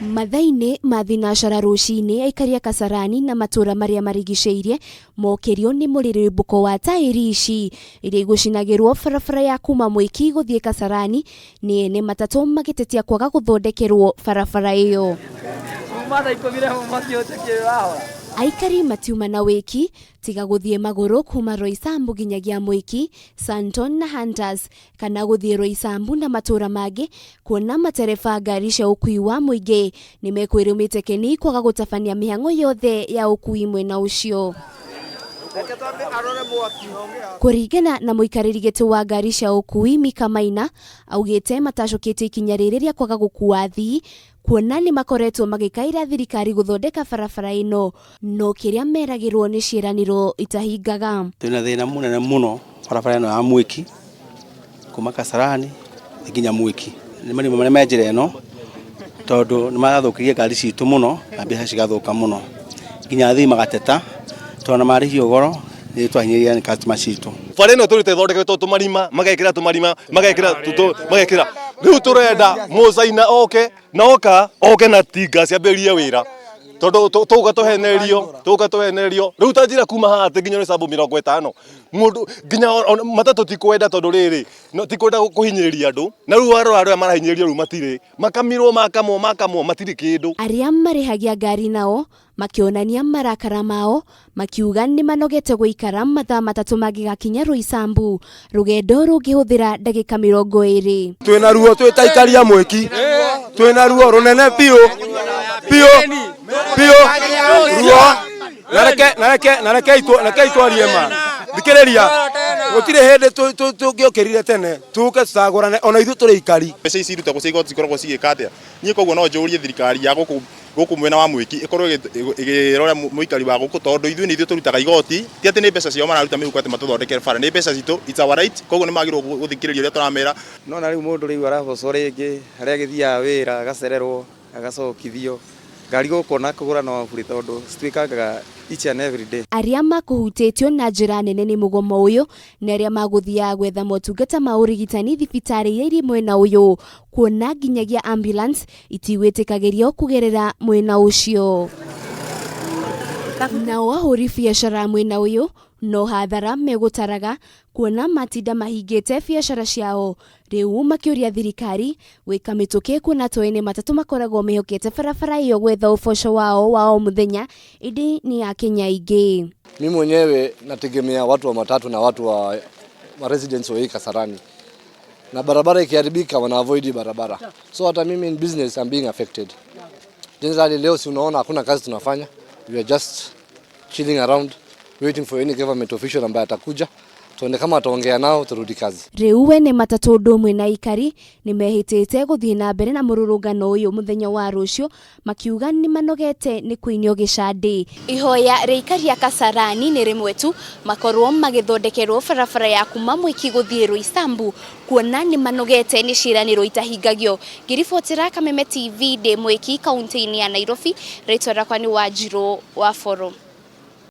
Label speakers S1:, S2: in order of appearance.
S1: Mathaa-inĩ ma thinacara rũcinĩ aikari a Kasarani na matũra marĩa marigicĩirie mokĩrio nĩ mũrĩrĩmbũko wa taĩri ici iria igũcinagĩrwo barabara ya kuma Mwiki gũthiĩ Kasarani nĩ ene matatũ magĩtetia kwaga gũthondekerwo barabara ĩyo. Aikari matiuma na wĩki tiga gũthiĩ magũrũ kuma Roysambu nginyagia Mwiki, Santon na Hunters kana gũthiĩ Roysambu na matũra mangĩ kuona matereba ngari cia ũkui wa mũingĩ nĩmekwĩrũmĩte keni kwaga gũtabania mĩhang'o yothe ya ũkui mwena ũcio. Kũringana na mũikarĩri gĩtĩ wa ngari cia ũkui Mika Maina, augĩte matacũkĩtie ikinya rĩrĩ rĩa kwaga gũkua athii kuona nĩ makoretwo magĩkaĩra thirikari gũthondeka barabara ĩno no kĩrĩa meragĩrwo nĩ ciĩranĩro itahingaga.
S2: Twĩna thĩna mũnene mũno barabara ĩno ya Mwiki kuma Kasarani nginya Mwiki. Nĩ marima marĩa me njĩra ĩno tondũ nĩ marathũkĩria ngari citũ mũno na mbeca cigathũka mũno nginya athii magateta tondũ ona marĩhio goro nĩ twahinyĩrĩria nĩ customer citũ.
S3: Bara ĩno tũrĩte ĩthondeketwo tũmarima magekĩra tũmarima magekĩra magekĩra rĩu tũrenda mũcaina oke na oka oke na tinga ciambĩrĩrie wĩra tondũ tũgũka tũhenerio tũgũka tũhenerio rĩu ta njĩra kuma haha atĩ nginya Roysambu 50 mũndũ nginya matatũ ti kwenda tondũ rĩrĩ no ti kwenda kũhinyĩrĩria andũ na rĩu warora andũ aya marahinyĩrĩrio rĩu matirĩ makamirwo makamwo makamwo matirĩ kĩndũ.
S1: Arĩa marĩhagia ngari nao makĩonania marakara mao makiuga nĩ manogete gũikara mathaa matatũ mangĩgakinya Roysambu, rũgendo rũngĩhũthĩra ndagĩka 20.
S4: Twĩna ruo twĩ ta aikari a Mwiki, twĩna ruo rũnene biũ biũ biũ ruo na reke na reke na reke reke itwarie ma thikĩrĩria gũtirĩ hĩndĩ tũngĩokĩrire tene tũke tũcagũrane ona ithuĩ tũrĩ aikari.
S5: Mbeca ici irutagwo cia igoti cikoragwo cigĩka atĩa? Niĩ koguo no njũrie thirikari ya gũkũ gũkũ mwena wa Mwiki ĩkorwo ĩkĩrora mũikari wa gũkũ tondũ ithuĩ nĩ ithuĩ tũrutaga igoti, ti atĩ nĩ mbeca ciao mararuta mĩhuko atĩ matũthondekere bara, nĩ mbeca citũ, it's our right, koguo nĩ magĩrĩirwo gũthikĩrĩria ũrĩa tũramera.
S6: Nona rĩu mũndũ rĩu arabocwo rĩngĩ harĩa agĩthiaga wĩra agacererwo agacokithio ngari gũkũ ona kũgũra no burĩ tondũ cituĩkangaga each and every day.
S1: Arĩa makũhutĩtio na njĩra nene nĩ mũgomo ũyũ nĩ arĩa magũthiaga gwetha motungata ma ũrigitani thibitarĩ iria irĩ mwena ũyũ kuona nginyagia ambulance itigwĩtĩkagĩrio kũgerera mwena ũcio. Nao ahũri biacara mwena ũyũ no hathara megũtaraga kuona matinda mahingĩte biacara ciao rĩu makĩũria thirikari gwĩka mĩtũkĩ kuona to ene matatũ makoragwo mehokete barabara ĩyo gwetha ũboco wao wa o mũthenya ĩndĩ nĩ Akenya aingĩ.
S7: Mimi mwenyewe nategemea watu wa matatu na watu wa residents wa hii Kasarani, na barabara ikiharibika wana avoid barabara, so hata mimi in business I'm being affected. Generally leo si unaona hakuna kazi tunafanya, we are just chilling around waiting for any government official ambaye atakuja tuone kama ataongea nao turudi kazi.
S1: Rĩu ene matatũ ũndũ ũmwe na aikari nĩ mehĩtĩte gũthiĩ na mbere na mũrũrũngano ũyũ mũthenya wa rũciũ makiuga nĩ manogete nĩ kũinio gĩcandĩ. Ihoya rĩa aikari a Kasarani nĩ rĩmwe tu makorwo magĩthondekerwo barabara ya kuma Mwiki gũthiĩ Roysambu kuona nĩ manogete nĩ ciĩranĩro itahingagio. Ngĩribotera Kameme TV ndĩ Mwiki kaunti-inĩ ya Nairobi, rĩtwa rĩakwa nĩ Wanjirũ wa Boro.